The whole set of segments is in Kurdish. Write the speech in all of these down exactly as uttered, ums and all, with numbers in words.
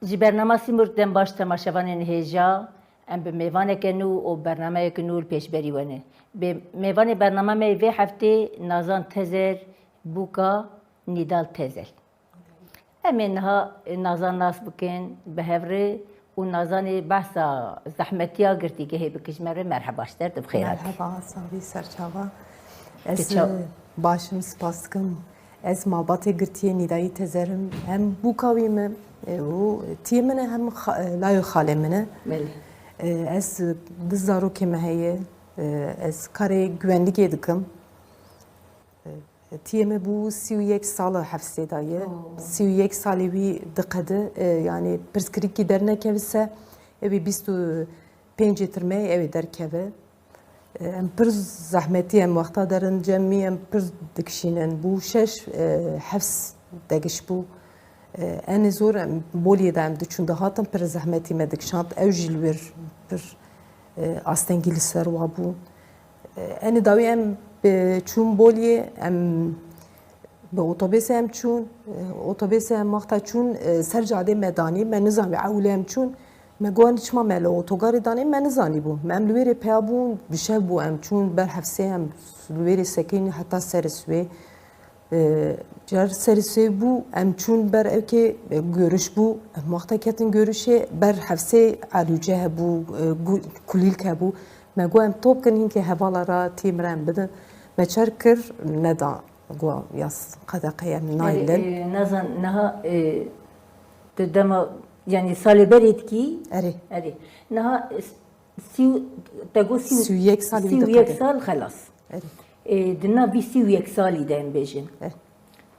Ji bernama Sîmurg dem baş temaşevanên hêja, em bi mêvaneke nû û bernameyeke nû li pêşberî we ne. Bi mêvanê bernama me yê vê heftê Nazan Tezer, bûka Nîdal Tezel. Em ê niha Nazan nas bikin bi hev re û Nazanê behsa zehmetiya girtîgehê bike ji me re. Merheba ji te re, tu bi xêr hatî. Merheba, sağ bî serçava. Ez, Tu ça- e, baş im, spas dikim. Ez malbatê girtiyê Nîdayî Tezer im. Hem bûka wî me, e, û tiyê min e, hem xa-, e, layo xalê min e. Belê. E, ez, e, du zarokê me heye. E, ez karê güvenlikê dikim. E, tiyê me bû sî û yek sal e hefsê de ye. Oo. Sî û yek salê wî diqede, e, yanî pirsgirîkî dernekeve se, ew ê bîst û pêncê tirmeyê ew ê derkeve. Em pir zehmetî em wexta derin cemî, em pir dikişînin. Bû şeş, e, hefs degiş bû. E, enê zor em Boliyê de em diçûn dihatin, pir zehmetî me dikişand. Ew jî li wir pir, e, astengî li ser wa bû. E, enê dawî em, e, çûn Boliyê, em Bi otobêsê em çûn, e, otobêsê em wexta çûn, e, ser cadê me danî, me nizanî ewilê em çûn. Me got, "Çima me li otogarê danî?" Me nizanî bû. Me em li wêrê peya bûn, bi şev bû em çûn, ber hefsê em li wêrê sekînî heta serê swê. E, car serê swê bû, em çûn ber ewkê, e, görüş bû. Em wexta ketin görüşê, ber hefsê alûce hebû, e, gu-, kulîlk hebû. Me got, "Em top kin, hinkê hevala ra tî min re em bidin." Me çer kir, neda. Go ya s-, qedexe em Erê, naylin. E, Nazan, niha, e, tu dema, yanî salê berê dikî? Erê. Erê. Niha, e, s-, sî û, te got sî û, Sî û yek salî sî û yek dikate. Sal xelas. Erê. E, di nav vî sî û yek salî de em bêjin. Erê.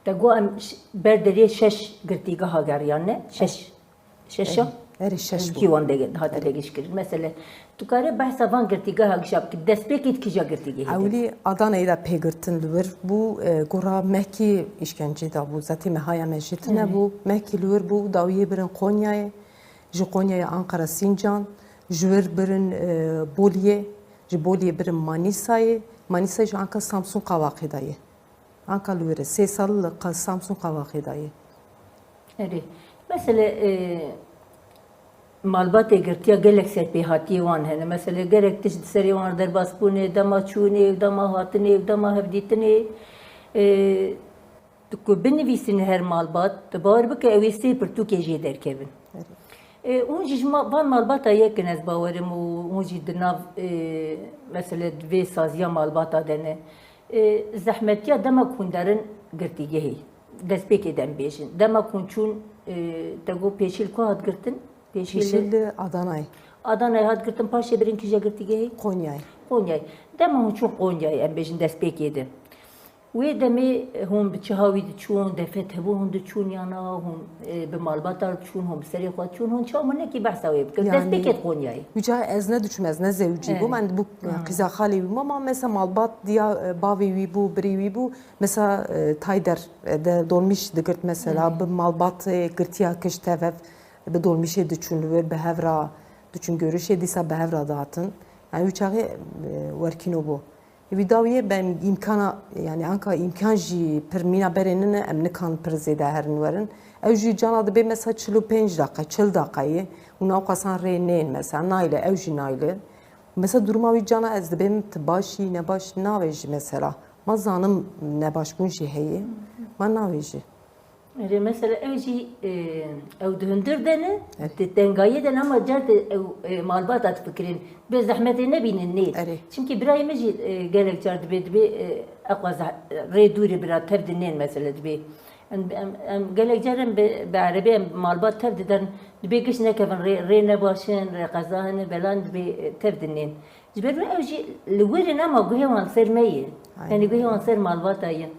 Te got em ş-, ber derê şeş girtîgeha geriyan ne? Şeş. Şeşa? Erê, erê, şeş bû. Kî wan dege-, hate Erê. degişkirin? Mesele, tu kare behsa van girtîgeha gişa bikî, destpêkê di kîja girtîgehê de? Ewilî Adanayê de pê girtin li wir bû, e, gora mehkî îşkencê de bû. Zetê mehaya me jê tune Erê. bû. Mehkî li wir bû, dawiyê birin Qonyayê, ji Qonyayê Ankara Sincan, ji wir birin, e, Boliyê, ji Boliyê birin Manîsayê, Manîsayê ji Anka Samsûn Qavaqê de ye. Anka li wir e, sê sal li qa-, Samsûn Qavaxê de ye. Erê. Mesele, e, malbatê girtiya gelek serpêhatiyê wan hene. Mesele, gelek tişt di serê wan derbas bûne, dema çûnê, dema hatinê, dema hevdîtinê. E, tu ku binivîsin her malbat, tu bawer bike ew ê sê pirtûkê jê derkevin. Erê. E, hûn jî ji ma-, van malbata yek in, ez bawerim, û hûn jî di nav, e, mesele, di vê saziya malbata de ne. E, zehmetiya dema ku hûn derin girtîgehê, destpêkê de em bêjin. Dema ku hûn çûn, e, te got pêşî li ku hat girtin? Pêşî li Pêşî li Adanayê. Adanayê hat girtin, paşê birin kîja girtîgehê? Qonyayê. Qonyayê. Dema hûn çûn Qonyayê, em bêjin destpêkê de. Wê demê hûn bi çi hawî diçûn, defet hebû hûn diçûn ya na, hûn, e, bi malbata diçûn, hûn bi serê xwe diçûn, hûn çawa min nekî behsa wê bikin. Yanî, Destpêkê di Qonyayê. Wîca ez ne diçûm, ez ne zewicî bûm, Erê. em bû, e, Hı. qîza xalê wî bûm, ama mesela malbat diya, e, bavê wî bû, birî wî bû, mesela, e, tay der, e, de dolmîş digirt mesela, Erê. bi malbat, e, girtiya kişt tev ev, bi dolmîşê diçûn li wir, bi hev ra diçûn görüşê, dîsa bi hev ra dihatin. Yani wî çaxê, e, werkîno bû. Wî dawiyê be îmkana, yani anka îmkan jî pir mîna berê nine, em nikan pir zêde herin werin. Ew jî cana dibe mesela çil û pênc deqe, çil deqe ye. Hûn ewqasan rê nên mesela, nayle, ew jî nayle. Mesela duruma wî cana ez dibêm tu baş î, ne baş navêjî mesela. Ma zanim nebaşbûn jî heye, ma navêjî. Erê, mesela ew jî, e, ew di hundir de ne, Erê. di tengayê de ne, ama car de ew, e, malbata difikirin. Bê zehmetê nebînin nê. Erê. Çimkî birayê min jî, e, gelek car dibê, dibê, e, eqwa zeh-, rê dûrê bira tev dinên mesela dibê. Em, em, em gelek car em bi, bi erebê em malbat tev didin, dibê giş nekevin rê, rê nebaşin, rê qeza hene, belan dibê, e, tev dinên. Ji ber wê ew jî li wir in, ama guhê wan ser me ye. Aynen. Yanî guhê wan ser malbata ye.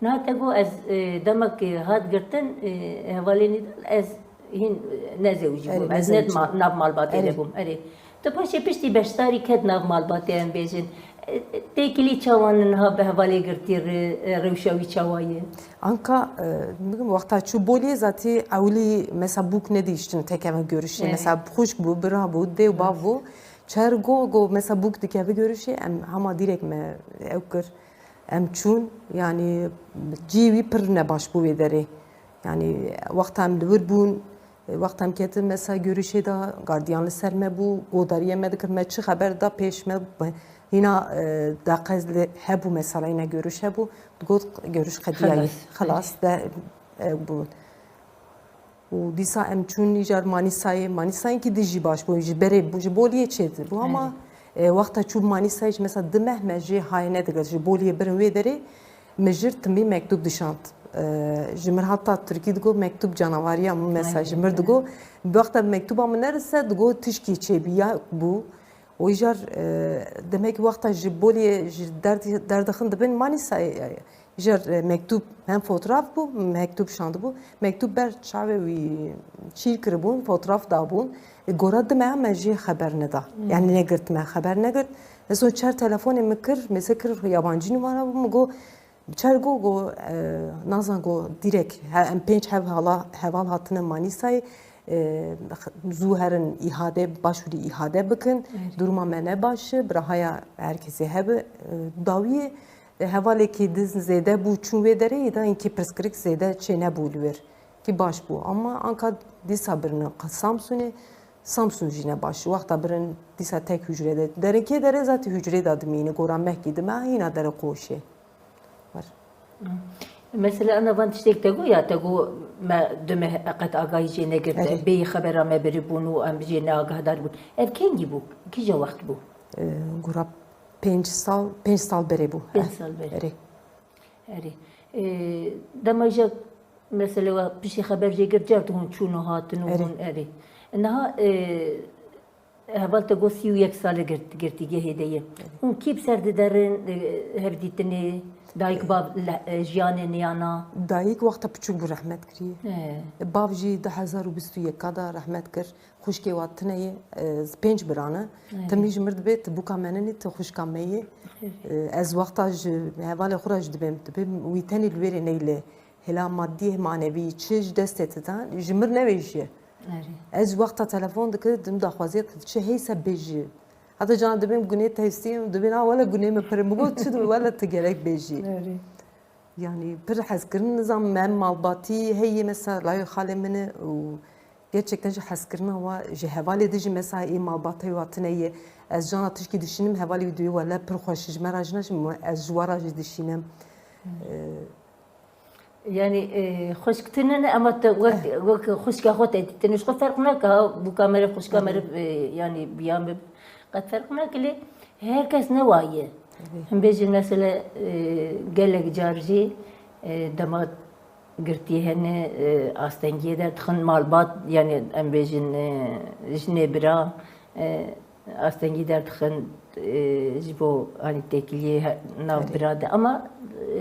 Niha te got ez, e, demek, e, hat girtin, e, hevalê Nîdal, ez hîn, e, nezewicî Erê, bûm. Ez ne nezewicî. ma-, nav malbatê Erê. de bûm. Erê. Tu paşê piştî beşdarî ket nav malbatê, em bêjin. E, e, têkilî çawa niha bi hevalê girtî re, e, rewşa wî çawa ye? Anka, e, bigim, wexta çû Boliyê zatî ewilî mesela bûk nedîştin tekeve görüşê. Erê. Mesela xwişk bû, bira bû, dê û bav bû. Çer go, go, mesela bûk dikeve görüşê, em hema dîrek me ew kir. Em çûn, yanî cî wî pir nebaş bû wê derê. Yanî wexta em li wir bûn, Wexta em ketin mesela görüşê de gardiyan li ser me bû, godariye me dikir, me çi xeber da pêş me, hîna, e, deqez li hebû mesela hîna görüş hebû, digot görüş qediyayî, Xelas. Xelas de, e, bû. Û dîsa em çûn îcar Manîsayê, Manîsayê ki dijî baş bû, ji berê bû, ji Boliyê çêtir bû ama, e, wexta çû Manîsayê ji mesela di meh me jê hayê nedigir, ji Boliyê birin wê derê, Min jir timî mektûb dişand. Ji mir heta tirkî digot mektûb canavariya min mesela ji mir digot. Bi wexta mektûba min nerise digot tişkî çêbiya bû. Û îcar, e, demek wexta ji Boliyê ji derdî-, derdixin dibin Manîsayê, e, îcar, e, mektûb hem fotoğraf bû, mektûb şandibû. Mektûb ber çavê wî çîr kiribûn, fotoğraf dabûn. E, gora dime me jê xeber neda. Yani negirtime, xeber negirt. Ez son çer telefonê min kir, mêse kir yabancî numara bû, min got, Çer got, got, e, nazan got, dîrek, he, em pênc hev hala, heval hatine Manîsayê, e, zû herin îhade, başûrî îhade bikin. Duruma me ne baş e, birahaya her kesê hebe, e, dawiyê, e, hevalekî din zêde bû, çûn wê derê, îda inkî pirsgirêk zêde çê nebû li wir. Kî baş bû. Ama anka dîsa birine Samsunê, Samsun jî ne baş. Wexta birin dîsa tek hücre de. Derinkê derê zatî hücrê de dimîne, gora mehkî dime, hîna dere qoşê. Mesela ana van tiştek te got ya, te got me du meh qet agahî jê negirte, Erê. Bêyî xebera me birî bûn û em jê neagahdar bûn. Ev kengî bû? Kîja wext bû? E, gura pênc sal, pênc sal berê bû. Pênc sal berê. Erê. Erê. E, dema îja mesela we piştî xeber jê girt, car tu hûn çûn û hatin û Erê. Hûn erê. Niha, e, Heval te got sî û yek sal e girt-, girtîgehê de ye. Hûn kî bi ser diderin, e, hevdîtinê, dayik bav le-, e, jiyanê niyana? Dayik wexta piçûk bû rehmet kiriye. He. Bav jî du hezar û bîst û yek de rehmet kir. Xwişkê wa tine ye, e, pênc birane. He. Timî ji mir dibê, tu bûka me ninî, tu xwişka me yê. He. E, ez wexta ji hevalê xwe re jî dibêm, dibêm wî tenî li wêrê neylê. Hêla madî, manevî, çi ji destê te de, ji mir newêjiye. Erê. Ez wexta telefon dikir, dim daxwaziyê tu çi heyse bêjî. Heta cana dibêm gunê te hestî, dibên, "A, wele gunê min pir." Min got, "Çi dibe, wele tu gerek bêjî." Erê. Yani, pir hezkirin, nizam, me malbatî heye, mesela, layê xalê min e û gerçekten ji hezkirina wa, ji hevalê de jî, mesela, ê malbatê wa tine ye. Ez cana tişkî dişînim, hevalê wî dibê, "Wele pir xweş, ji me re jî ne, ez ji we re jî dişînim." Hmm. Ee, Yani, e, xwişk tune ne, ama te wek, Eh. wek xwişka xwe te dîtin. Ji xwe ferq nake, ha, bûka meriv, xwişka Hı hı. meriv, e, yani, biyan bi, qet ferq nake lê her kes ne wa ye. Hı hı. Em bêjin, mesela, e, gelek car jî, e, dema girtî hene, e, astengiyê derdixin, malbat, yani, em bêjin, e, jinê bira, e, Astengî derdixin, e, ji bo, hani, têkiliyê he-, nav Erê. bira de. Ama, e,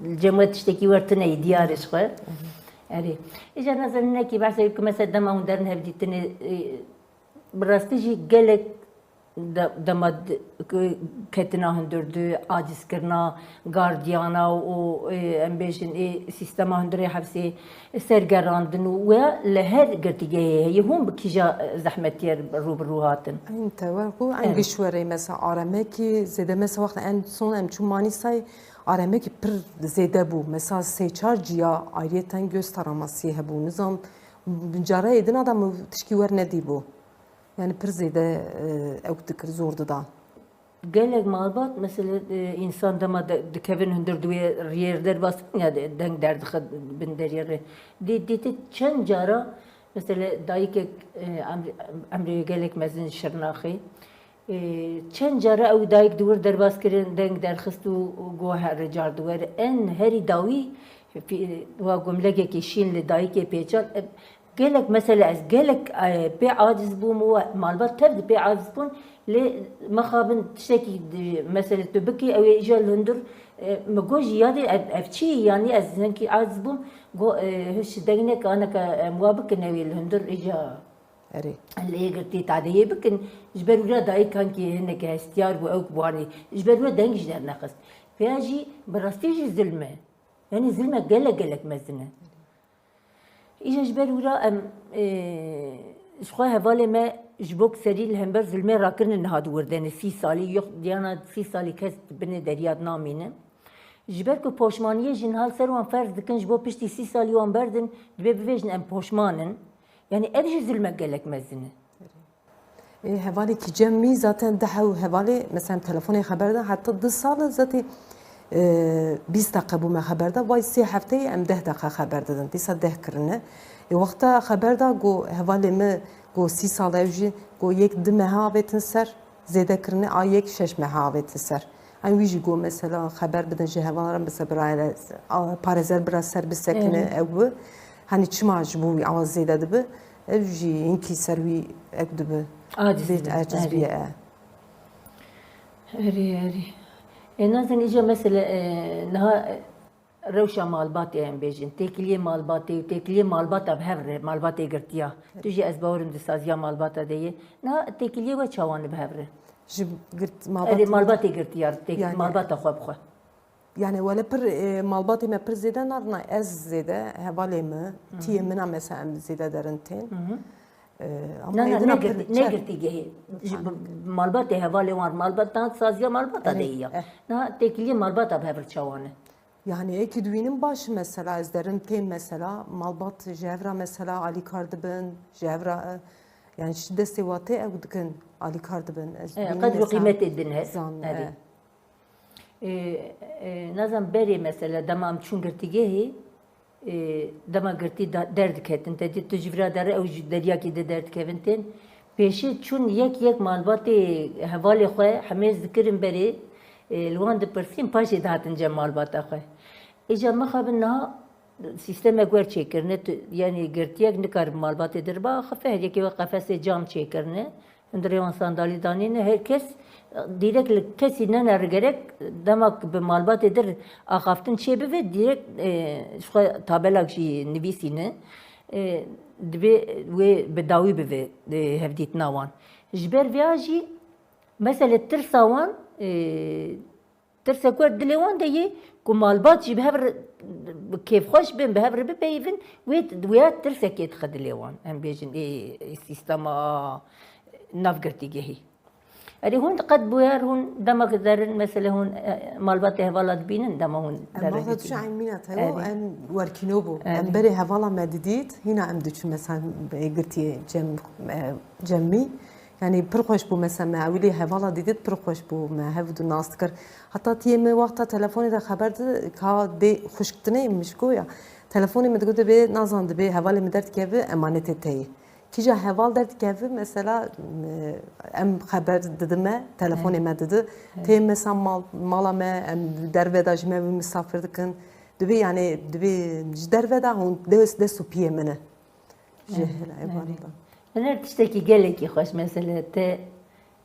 li cem we tiştekî wer tune yî, diyar e ji xwe. Erê. Îca nazanin nekî behsê ku mesela dema hûn derin hevdîtinê, e, bi rastî jî gelek de-, dema di-, ku ketina hundir di, acizkirina, gardiyana û, e, em bêjin, ê sîstema hundirê hevsê sergerandin û wê li her girtîgehê heye. Hûn bi kîja zehmetiyê re rû bi rû hatin? Eyn te wer ku, eyn Evet. giş werê mesela aremekî zêde, mesela wexta en son em çû Manîsayê, aremekî pir zêde bû. Mesela sê çar ciya ayriyeten göz taramasiyê hebû. Nizam, carayê din adam tişkî wer nedîbû. Yani pir zêde, e, ew dikir, zor dida. Gelek malbat, mesela, e, însan dema de-, dikevin hundir di wê riyê re derbas dikin ya de-, deng derdixin bin deriyê re. Dê-, dê te çend cara, mesela, dayikek, e, emr-, emrê gelek mezin Şirnaxê. E, çend cara ew dayik di wir derbas kirin, deng derxist û, û got, "Here car di were." En herî dawî, fi-, wa gumlegekê şîn li dayikê pêçan, e, Gelek, mesela, ez gelek, e, pê aciz bûm û malbat tev di pê aciz bûn, lê mixabin tiştekî di, mesela, tu bikî, ew ê îja li hundir, e, min got jî, "Ya dê ev, ev çi ye?" Yanî ez hinkî aciz bûm, got, e, "Hiş deng neke, aneke em wa bikin, ew ê li hundir îja Erê. li yê girtî tadeyê bikin." Ji ber wira dayik hinkî hineke hestiyar bû, ew bû, hanî ji ber wira deng jî dernexist. Vêya jî bi rastî jî zilm e. Yanî zilmek gelek, gelek mezin e. Îja ji ber wira em, e, ji xwe hevalê me ji bo serî li hember zilmê rakirin niha di wir de ne sî salî, yox diyana sî salî kes di binê deriya de namîne. Ji ber ku poşmaniyê jî niha li ser wan ferz dikin, ji bo piştî sî salî wan berdin, dibê bivêjin em poşman in. Yani ev jî zulmek gelek mezin e. Ê, hevalê Kîcem Mî zaten di hew hevalê, mesela telefonê xeber da, heta du sal e, zaten, e, bîst deqe bû me xeber da, vay sê hefteyê em deh deqe xeber didin, dîsa deh kirine. Ê, wexta xeber da, got, hevalê min, got, sî sal e ew jî, got, yek di meha avêtin ser, zêde kirine, a yek şeş meha avêtin ser. Em wî jî got, mesela xeber bidin ji hevalan, mesela birayê, a, parêzer bira ser bisekine, ew bi. Hani çima ji bo wî awa zêde dibi? Ev jî hinkî ser wî ek dibi. Aciz Vê dibi, aciz erê. Bîye, e. Erê, erê. E, nazanin îca mesele, e, niha, e, rewşa malbatê em bêjin. Têkiliyê malbatê û têkiliyê malbata bi hev re, malbatê girtiya. Tu jî ez bawerim di saziya malbata de yê. Niha têkiliyê we çawan e bi hev re? Ji girt-, Erê, malbatê malbatê girtiya, têk-, Yani malbata xwe bi xwe. Yani wele pir, e, malbatê me pir zêde narina, ez zêde, hevalê min, tiyê min a mesela em zêde derin tên. E, ama Na, na, êdî ne na girtî, pir ne çer- girtîgehê. Ji bi-, malbatê hevalê wan, malbat, na saziya malbata Erê, de ya. eh. Na têkiliyê malbata bi hev re çawan e? Yani ê ki dibînim baş mesela, ez derin tên mesela, malbat ji hev re mesela alîkar dibin, ji hev re, e, yani ji destê watê ew dikin, alîkar dibin. Ez E, dibînim qedr û mesela qîmetê din he. Zan, Erê. e. Ê, ê, nazan berê mesela dema em çûn girtîgehê, ê, dema girtî da-, derdiketin, te dî tu ji vira dere ew ji deryakê de derdikevin tên. Pêşî çûn yek yek malbatê hevalê xwe hemêz dikirin berê, ê, li wan dipirsîn, paşê dihatin cem malbata xwe. Îca mixabin niha sîstemek wer çêkirine, tu, yanî girtiyek nikare bi malbatê dir biaxife, her yekê wek qefesê cam çêkirine. Hundirê wan sandalî danîne, her kes, direk li kesî nenere gerek, dema ku bi malbatê dir axaftin çêbibe, direk, e, ji xwe tabelak jî nivîsîne, e, dibê wê bi dawî bibe, e, hevdîtina wan. Ji ber vêya jî, mesele tirsa wan, e, Tirsek wer dilê wan de yê ku malbat jî bi hev re, bi kêfxweş bin, bi hev re bipeyivin, wê, wêya tirsekê dixe dilê wan. Em bêjin, ê, ê sîstema nav girtîgehî. Erê hûn diqet bûyer, hûn demek derin, mesele hûn, e, malbatê hevala dibînin, dema hûn Em derin wexta dibînin. Diçin eyn mîna te, Erê. Em werkîno bû. Erê. Em berê hevala me didît, hîna em diçin mesela, e, girtiyê cem, e, cemî. Yani pir xweş bû, mesela me ewilî hevala didît, pir xweş bû, me hev du nas dikir. Heta tiyê min wexta telefonê de xeber di, ka dê xwişk tine ye, min ji ku ya. Telefonê min digot, dibê, nazan dibê, hevalê min derdikeve, emanetê te ye. Kîja heval derdikeve, mesela, em, em xeber didime, telefonê me didi. Tê mesela mal, mala me, em derve de ji me wî misafir dikin. Dibê, yani, dibê ji derve de hûn dest, dest û piyê min e. Ji hela evanê de. Her tiştekî gelekî xweş, mesele te,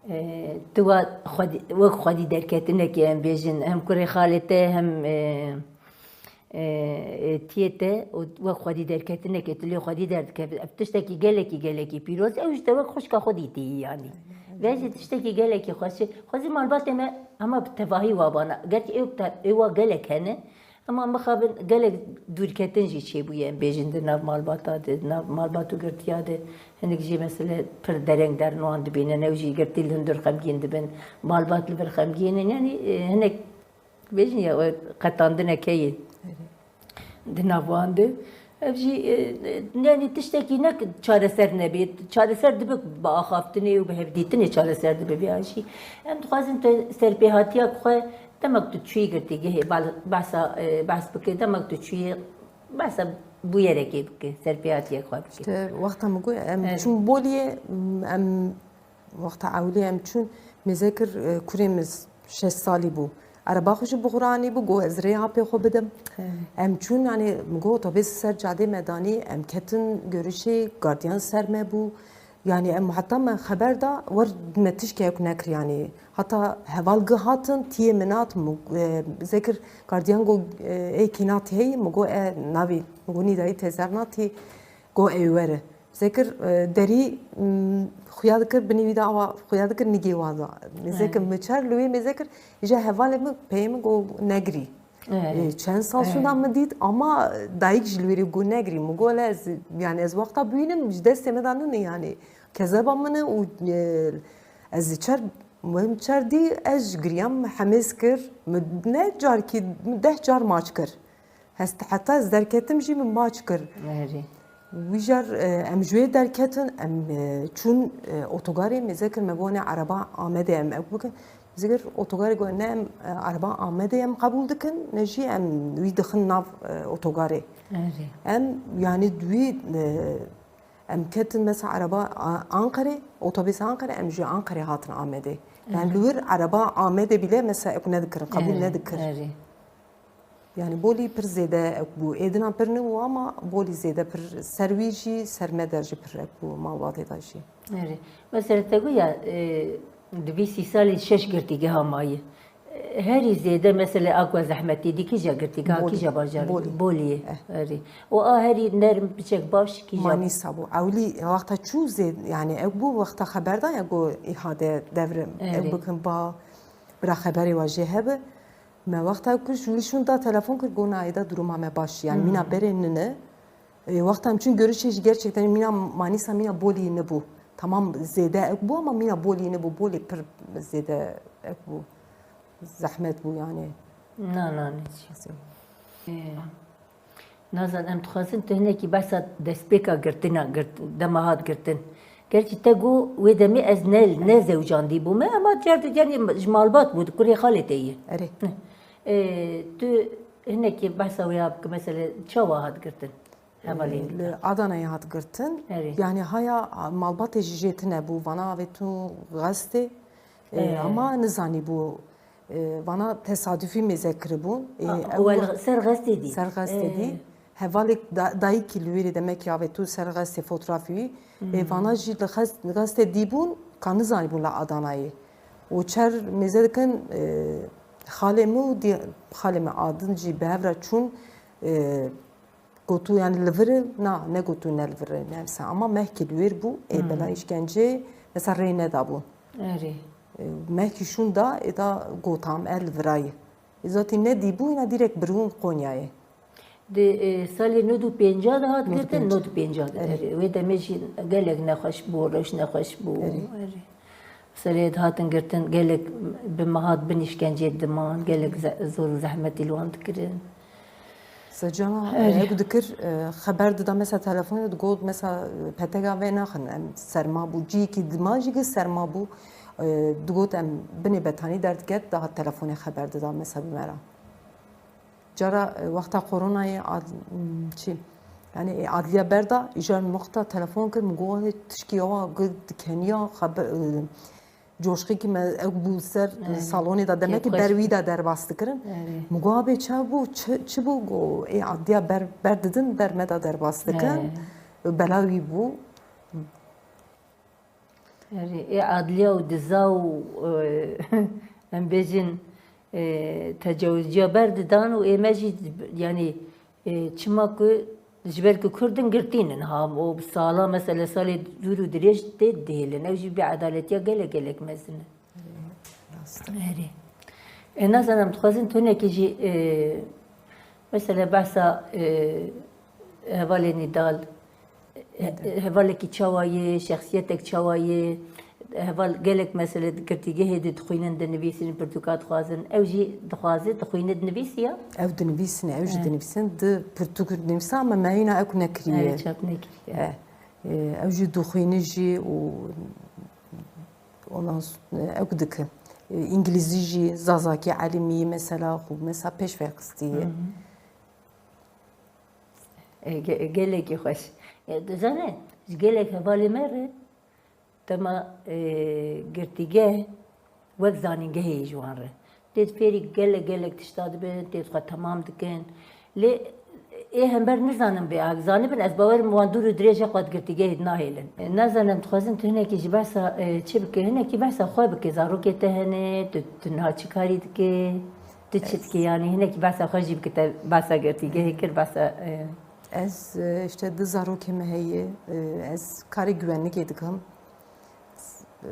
e, tu wa xwedî, wek xwedî derketinekê em bêjin, hem kurê xalê te, hem, e, e, e, tiyê te û wek xwedî derketinekê, tu lê xwedî derdikevî. Ev tiştekî gelekî, gelekî pîroz, ew ji te wek xwişka xwe dîtî yanî. Ve jî tiştekî gelekî xweş e. Xwezî malbatê me hema bi tevahî wa bana. Gerçi ew te-, ew wa gelek hene, Ema mixabin gelek dûrketin jî çêbûye, em bêjin, di nav malbata de, di nav malbat û girtiya de hinek jî mesele pir dereng derin wan dibînin, ew jî girtî li hundir xemgîn dibin, malbat li vir xemgîn in, yanî, e, hinek bêjin ya, we qetandineke ye di nav wan de. Ev jî, e, e, yanî tiştekî ne çareser nebê, çareser dibe bi axaftinê û bi hevdîtinê çareser dibe vêya jî. Em dixwazin tu serpêhatiyek xwe, demek tu çûyî girtîgehê, bal-, behsa, e, behs bike, demek tu çûyî behsa bûyerekê bike, serpêhatiyek xwe bike. Te wexta min got, em Evet. çûn Boliyê, em Wexta ewilî em çûn, mêze kir, e, kurê min şeş salî bû. Ereba xwe jî bi xwe re anîbû, got, ez rê apê xwe bidim. He. Em çûn, yanî min got, otobês ser cadê me danî, em ketin görişê, gardiyan ser me bû. Yanî em heta me xeber da, wer me tişkek nekir, yanî heta heval gi hatin, tiyê min hat, min, e, zêkir gardiyan got, e, ê kî natî heyî, min got, e, navî, min got, nîdayî tê ser natî, got, ê were. Zêkir, e, derî, m, xuya dikir, binî wî de awa xuya dikir, nigê wan da. Mêzekir Evet. miçer, li wê mêzekir, îja hevalê min, peyê min got negirî. Evet. E, çend sal Evet. şûna min dît, ama dayik jî li wê rê got negirî. Min got, le ez, yani ez wexta bûyînim, ji destê min de nîne yani. Kezeba min e û, e, ez çer, min çer dî, ez jî giriyam, hemêz kir. Min ne carkî, min deh car maç kir. Hest-, heta ez derketim jî min maç kir. Erê. Wî jar, e, em ji wê derketin, em, e, çûn, e, otogarê, mêze kir me got, "Ne, ereba Amedê em ew bikin." Mêze kir otogarê got, "Ne, em, e, ereba Amedê em qebûl dikin, ne jî em wî dixin nav, e, otogarê." Erê. Em, yanî, wî, e, em ketin mesela ereba A-, Anqerê, otobêsa Anqerê, em ji Anqerê hatin Amedê. Yani, erê, li wir ereba Amedê bile mesela ew nedikirin, qebûl, erê, nedikir. Erê. Yani bolî pir zêde ew bû. Êdina pir nebû ama bolî zêde pir ser wî jî, ser me de jî pir ew bû, malbatê de jî. Erê. Mesela te got ya, e, di vî sî salî şeş girtîgeha mayî. E, herî zêde mesela a ku zehmetî dî kîja girtîgeha, bolî, kîja bajar? Bolî. Bolî. Eh. Erê. O a herî nerm, piçek baş, kîja? Manîsa bû. Ewlî wexta çû zêd, yani ew bû wexta xeber da ya ku îhade devrim. Erê. Ew bikin ba bira xeberê wa jê hebe. Me wexta ku ji wî şûn da telefon kir, got, "Na, êda duruma me baş, yani mîna, hmm, berê nine." E, wexta em çûn görüşê jî gerçekten mîna Manîsa mîna bolî nebû. Tamam zêde ek bû ama mîna bolî nebû. Bolî pir zêde ek bû. Zehmet bû yani. Na, na, ne çi. Nasıl? E, Nazan, em dixwazin tu hinekî behsa destpêka girtina, girt-, dema hat girtin. Gerçî te got, wê demê ez ne, ne zewcandî bûme, ama car tu, yani, ji malbat bû, di kurê xalê te yî. Erê. Heh. Ê, tu hinekî behsa wê ya bike, mesele çawa hat girtin? Hevalên, ê, li Adanayê hat girtin. Erê. Yani haya malbatê jî jê tune bû, vana avê tu Xestê. Ê, ee, ama nizanî bû. E, vana tesadufî mêze kiribûn. E, a, ew wel ser Xestê dî. Ser Xestê dî. E. Hevalek da-, dayikî li wêrê demekî avê tu ser Xestê fotografî wî. E, hmm, vana jî li Xest-, Xestê dîbûn, ka nizanîbûn li Adanayê. Û çer mêze dikin, e, xalê min û dî-, xalê min a din jî bi hev re çûn, e, Gotu, yani, li vir e? Na, ne gotu ne li vir e, ne mesela. Ama mehkî li wêr bû, ê, hmm, bela îşkenceyê, mesela, rê nedabûn. Erê. E, mehkî şûn da, ê da gotam, e, li virayê. Ê zatî nedîbû, îna direkt birûn Konyayê. Di, e, salê nod û pênca de hat girtin, nod û pênca. Nod û pênca de, erê, erê. Wê demê jî gelek nexweş bû, rewş nexweş bû. Erê. Erê. Serê dihatin girtin, gelek bi mehat bin îşkenceyê diman, gelek ze-, zor û zehmetî li wan dikirin. Secana, erê, ew dikir, e, xeber dida, mesela telefonê digot, mesela, e, petega vê naxin, em serma bû, ciyekî dima jî ki serma bû, e, digot, em binê betanî derdiket, dihat telefonê xeber dida, mesela bi me re. Cara, e, wexta koronayê ad-, m, çi? Yani, e, adliya berda, îcar min wexta telefon kir, min got, "Tişkî ewa gu-, dikeniya, xebe-, e, coşqî ki me ew bû ser, e, salonê de, demek ki ber wî de derbas dikirin." Erê. Min got, "Abê çawa bû, çi, çi bû?" Go, "Ê adliya ber, ber didin, ber me de derbas dikin." Erê. Bela wî bû. Erê, ê adliya û diza û, e, em bêjin, e, tecawizciya berdidan û ê me jî, yanî, e, çima ku ji ber ku Kurd in girtî ne niha, o sala, mesele salê dûr û dirêj tê dihêlin. Ew jî bêedaletiya gelek, gelek mezin e. Rast. Erê. E, nazanim, dixwazin tu hinekî jî, e, mesela behsa, e, hevalê Nîdal, e, e, hevalekî çawa ye, şexsiyetek çawa ye, heval gelek mesele di girtîgehê de dixwînin, dinivîsin, pirtûka dixwazin. Ew jî dixwaze, dixwîne, dinivîsiya? Ew dinivîsin, ew jî dinivîsin, di pirtûk dinivîsa, me meyîna ew nekiriye. Erê, çap nekiriye. E, e, ew jî dixwîne jî û Ondan s-, ew dike. Îngilîzî jî, zazakî elimî mesela, xwe mesela pêş ve xistiye. Hı hı. E, ge-, gelekî xweş. E, dizane, ji gelek hevalê me re, dema, e, girtîgeh wek zanîngehê yê ji wan re. Tê fêrî gelek, gelek tişta dibin, tê xwe temam dikin. Lê ê hember nizanin bê, ak zanibin, ez bawerim wan dûr û dirêj xwe di girtîgehê de nahêlin. E, nazanim, dixwazim tu hinekî ji behsa, e, çi bike, hinekî behsa xwe bike, zarokê te hene, tu, tu niha çi karî dike, tu çi dikî, yanî hinekî behsa xwe jî bike, te behsa girtîgehê kir, behsa, e, Ez, e, işte du zarokê me heye, e, ez karê güvenlikê dikim. E,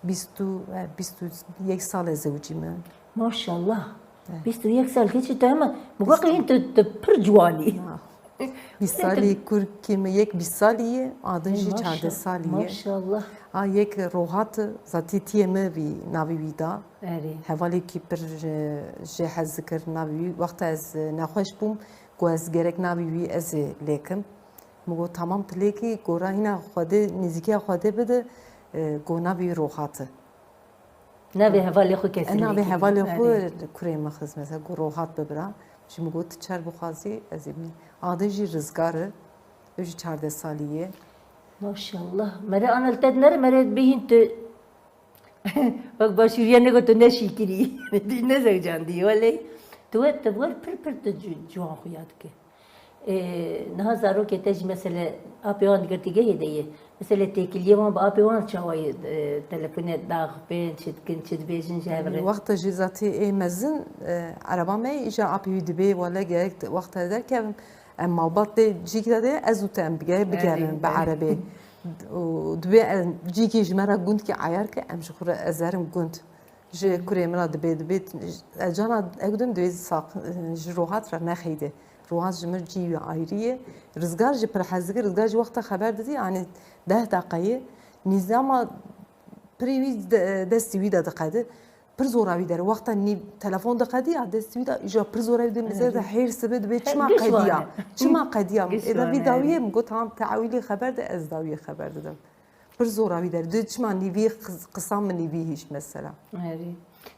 bîst û, e, bîst û yek sal e zewicî me. Maşallah. E. Bîst û yek sal keçî te hema. Muqaqî tu, tu pir ciwanî. Ya. Bîst salî, kurkê me yek bîst salî ye, a din jî çardeh salî ye. Maşallah. A yek rohat, zatî tiyê me vî navî wî da. Erê. Hevalekî pir, e, jê hez dikir navî wî. Wexta ez, e, nexweş bûm, ku ez gerek navî wî ez ê lêkim. Min got, tamam, tilekî gora hîna Xwedê, nêzîkiya Xwedê bide, e, go navê wî Rohat e. Navê hevalê xwe kesî. E, navê hevalê xwe kurê min xist, mesela, got, Rohat bibira. Ji min got, tu çer bixwazî, ez ê bî. Adê jî Rizgar e, ew jî çardeh salî ye. Maşallah. Mere ana li te dinere, mere bihîn tu. Wek başûriya negot tu neşîkirî. Tu nezewcandî, welê. Tu wê, tu wer pir pir tu ci-, ciwan xuya dike. Ê, niha zarokê te jî mesele apê wan digirtîgehê de ye. Mesele têkiliyê wan bi apê wan çawa ye, e, telefonê daxipên, çi dikin, çi dibêjin ji hev re? Wexta jî zatî ê mezin, e, ereba me îja apê wî dibê, wele gerek wexta derkevim, em malbat dê cîkî de dê, ez û te em bige-, bigerin bi erebê. Û dibê em cîkî ji me re gundkî eyar ke, em ji xwe re ez herim gund. Ji kurê min re dibê, dibê, ez cana ew din dibê saq-, ji Rohat re nexeyde. Rohat ji min cî wî ayrî ye. Rizgar jî pir hez dike. Rizgar jî wexta xeber didî, yanî deh deqe ye. Nîzama pirî wî de-, destî wî de diqedi. Pir zora wî der. Wexta nî telefon diqedî ya destî wî de, îja pir zora wî de mizer de hêrs dibe, dibê çima qediya? Çima qediya? Êda vî dawiyê min got, tamam, te ewilî xeber de, ez dawiyê xeber didim. Pir zora wî der. Di çima nîvî qis-, qisa min nîvî hîş mesela. Erê.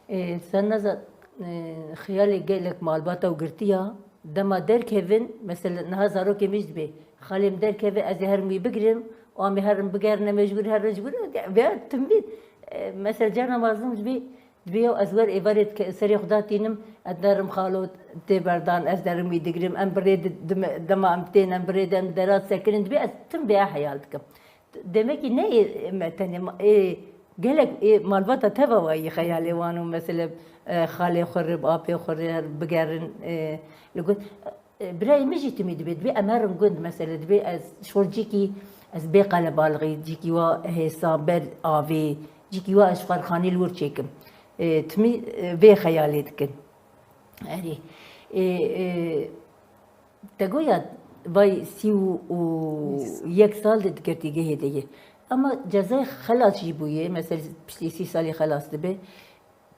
Ê, sen neza, ê, xiyalê gelek malbata û girtiya, dema derkevin, mesela niha zarokê min jî dibê, xalê min derkeve, ez ê herim wî bigirim, û em ê herin bigerine mecbûr herin ji wir, vêya tim bî, ê, mesela carna mazlûm dibê, dibê ya ez wer êvarê dike-, serê xwe datînim, ez derim xalo tê berdan, ez derim wî digirim, em bi rê di-, dime-, dema em tên, em bi rê de em dera sekinin, dibê ez tim vêya heyal dikim. Demekî ne ê me tenê ma-, ê gelek ê malbata teva wayî xeyalê wan û mesele, e, xalê xwe re, bi apê xwe re bigerin, e, li gund, e, birayê min jî timî dibê, dibê em herin gund mesele, dibê ez ji xwe cîkî ez bê qelebalixî, cîkî wa hêsa ber avê, cîkî wa ez ji xwe re xanî li wir çêkim. E, timî, e, vê xeyalê dikin. Erê. Ê, ê, te goya vay sî û yek sal di girtîgehê de ye. Ama cezayê xelas jî bûye, mesela piştî sî salî xelas dibe.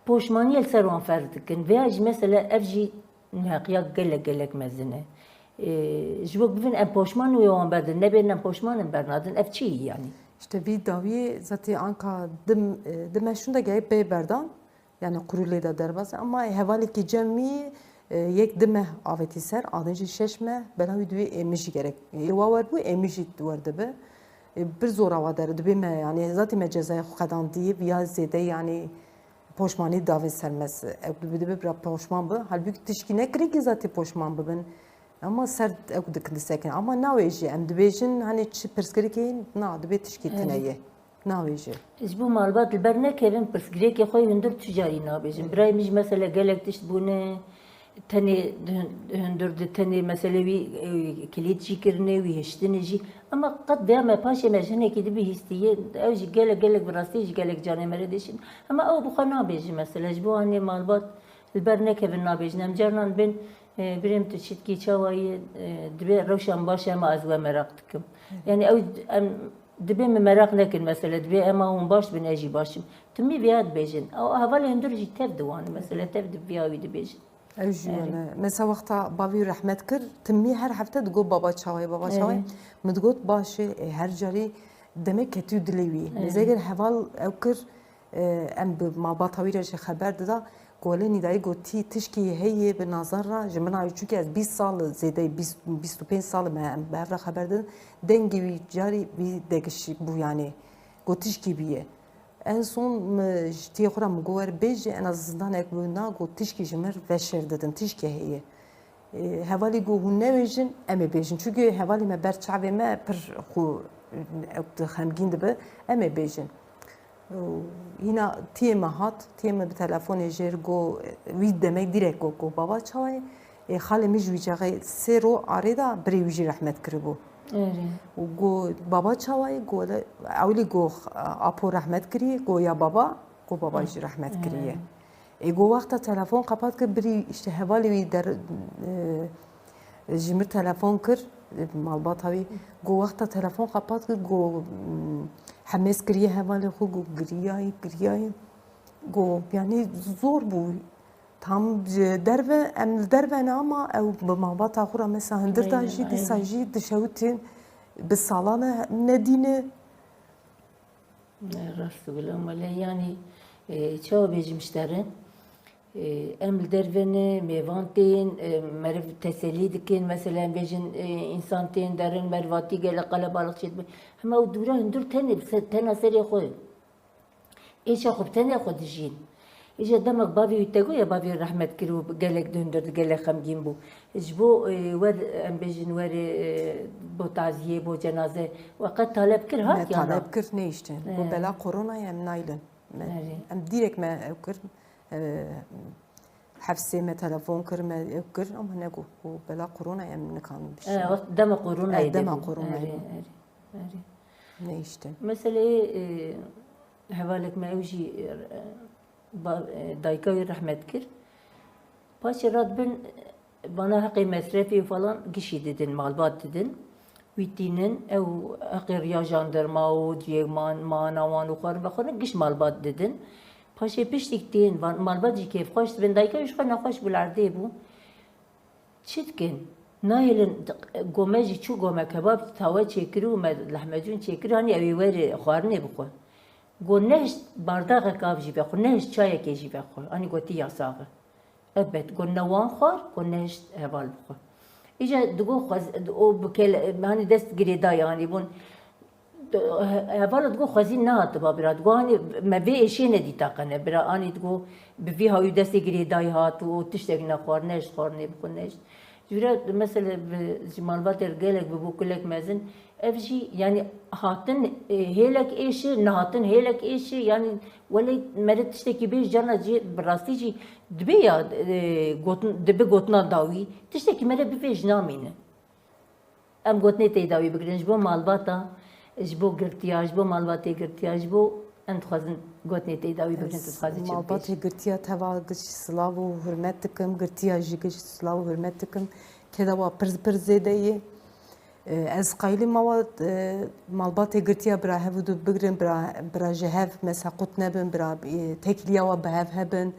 Poşmaniyê li ser wan ferz dikin. Veya jî mesela ev jî neheqiya gelek gelek mezin e. Ê, ji bo bivin em poşman wê wan berdin, nebên em poşman in bernadin. Ev çi ye yanî? İşte vî dawiyê zatê anka dim, e, di meşûn de gerek bê berdan. Yani qurû lê de derbas e. Ama hevalekî cem wî, e, yek di meh avêtî ser, adin jî şeş meh, bela wî dibê ê min jî gerek. Ê wa wer bû, ê min jî wer dibe. E, pir zora wa der, dibê me, yani zatî me cezayê xwe qedandî, viya zêde yani poşmanî davê ser me. Ew dibê, dibê bira poşman bi. Halbûkî tişkî nekirin ki zatî poşman bibin. Ama ser ew dikin disekin. Ama nawêjî, em dibêjin, hani çi pirsgirêkê, na, dibê tişkî tune ye. Navêje. Ji bo malbat li ber nekevin, pirsgirêkê xwe yê hundir tu carî nabêjin. Birayê min jî mesela gelek tişt bûne, tenê di hun-, hundir di tenê meselê wî, e, kilît jî kirine, wî hiştinê jî. Ama qet vêya me paşê me ji hinekî di bihîstiye, ew jî gelek, gelek bi rastî jî gelek canê me re dêşin. Ama ew bi xwe nabêjin mesela, ji bo hanê malbat li ber nekevin nabêjin. Em carinan bên, e, birêm tu çitkî çawa yî, e, dibê rewşan baş e, ema ez we meraq dikim. Yani ew em Dibê min meraq nekin, mesele dibê ema hûn baş bin, ez jî baş im. Timî vêya dibêjin. Ew hevalên dur jî tev di wan, mesele tev di vêya wî dibêjin. Ew jî wele. Mesela wexta bavî rehmet kir, timî her hefte digot baba çawayê, baba çawayê. Min digot baş e, ê her carî demek ketî dilê wî. Nêzegir heval ew kir, e, em bi malbata wî re jî xeber dida. Ku wele Nîdayî gotî, tişkî heye bi nazar re, ji min re, çunke ez bîst sal zêde, bîst, bîst û pênc sal me em bi hev re xeber didin, dengê wî carî wî degişik bû, yanî got tişkî bîye. En son mi ji tiyê xwe re min got, wer bêjî, ena zindanek bû, na, got tişkî ji min re veşêr didin, tişkî heye. Ê, hevalî got hûn nebêjin, em ê bêjin. Çunke hevalî me ber çavê me pir xwe, ew xemgîn dibe, em ê bêjin. Û hîna tiyê me hat, tiyê me bi telefonê jêr got, wî demek dîrek got, got baba çawa ye? Ê, xalê min ji wî çaxê sê ro arê da birê wî jî rehmet kiribû. Erê. Û got baba çawa ye? Got wele, ewilî got apo rehmet kiriye, got ya baba, got baba jî rehmet kiriye. Ê, got wexta telefon qepat kir, birî işte hevalê wî der, e, ji mir telefon kir, e, malbata wî. Got wexta telefon qepat kir, got, mm, hemêz kiriye hevalê xwe, got giriyayî, giriyayî. Got, yanî zor bû. Tam ji derve, em li derve ne ama ew bi malbata xwe re mesela hundir da jî, dîsa jî dişewitin. Bi salan e nedîne. Rast gulam wele, yanî e, çawa bêjim ji te re? E, em li derve ne, mêvan tên, e, meriv teselî dikin, mesela em bêjin e, însan tên derin, merivatî gelek qelebalix çêdibe. Hema ew dûra hundir tenê, bi ser- tena serê xwe. Êşa xwe bi tenê xwe dijîn. Îja demek bavê wî te got ya, bavê wî rehmet kir û gelek di hundir di gelek xemgîn bû. Ji bo e, wer em bêjin werê e, bo taziyê, bo cenaze we qet taleb kir hat Me ya na? Taleb kir neyiştin. Got bela koronayê em naylin. Me, Erê. Em dîrek me ew kir. E, Hefsê me telefon kir, me ew kir ama negot. Got bela koronayê em nikanin E, bişînin. wextî dema koronayê E, dema de bû. koronayê Erê, bû. erê, erê. Neyiştin. Meseleyê e, hevalek me ew jî e, ba- e, dayika wî rehmet kir. Paşê radibin bana heqê mesrefê û falan gişî didin, malbat didin. Wî tînin, ew heqê riya jandarma û cihê man, mana wan û xwarin vexwarin giş malbat didin. Paşê piştîk tên, van- malbat jî kêfxweş dibin. Dayika wî ji xwe nexweş bû, li erdê bû. Çi dikin? Nahêlin, gome jî çû gome kebab tawe çêkir û me lehmecûn çêkir, hanî ew ê werê xwarinê bixwe. Got nehişt bardaxek av jî vexwe, nehişt çayekê jî vexwe. Anî gotî yasax e. Ebet, got ne wan xwar, got nehişt heval bixwe. Îja digot xwez, o bikele, hanî dest girêdayî hanî bûn. Hevala digot xwezî nehatiba bira. Digot hanî me vê êşê nedîta qene. Bira anî digot bi vî hawî destê girêdayî hat û tiştek nexwar, nehişt xwarinê bixwe, nehişt. Jûre mesela bi, ji malbatê re gelek bibû kulek mezin. Ev jî, yanî hatin e, hêlek êşê, nehatin hêlek êşê, yanî welê mere tiştekî bêj carna cê bi rastî jî dibe ya e, gotin, dibe gotina dawî, tiştekî mere bivêj namîne. Em gotinê tê dawî bigirin ji bo malbata, ji bo girtiya, ji bo malbatê girtiya, ji bo em dixwazin gotinê tê dawî bigirin, tu dixwazî çi bibêjî? Malbatê girtiya teva giş silav û hurmet dikim, girtiya jî giş silav û hurmet dikim. Keda wa pir pir zêde ye. E, Ez qayilî mawa e, malbatê girtiya bira hev û du bigrin, bira, bira ji hev me seqût nebin, bira e, tekiliya wa bi hev hebin,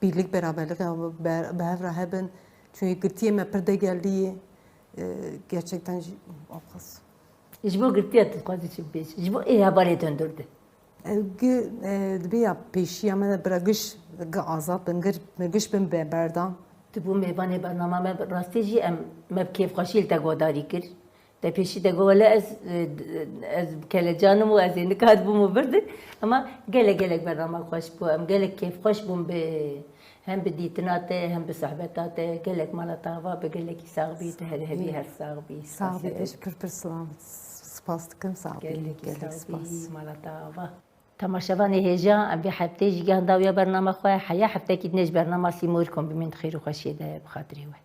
birlik beraberlik ya bi bi hev re hebin. Çünkü girtiyê me pir degerlî ye. E, Gerçekten jî avkas. Ji bo girtiya tu dixwazî çi bibêjî? Ji bo ê hevalê te hundir de. Ew gi e, dibe ya pêşiya me de bira giş gi azad bin, gir, giş bin be berdan. Tu bû mêvanê bernama me, bi rastî jî em me bi kêfxweşî li te godarî kir. Te pêşî te got wele ez e, ez kelecan im û ez ê nikatibûm û birdim. Ama gelek gelek bernama xweş bû. Em gelek kêfxweş bûn bi hem bi dîtina te hem bi sohbeta te. Gelek mala te ava be, gelekî sax bî, tu her hebî her sax bî. Sax bî, Spasiya te ez pir pir silav, spas dikim, sax bî. Gelekî Gelek sax spas. bî, mala te ava. Temaşevanê hêja, em vê hefteyê jî gihan dawiya bernama xwe. Heya hefteyekî din ji bernama Sîmorî kombî min di xêr û xweşiyê de bi xatirê we.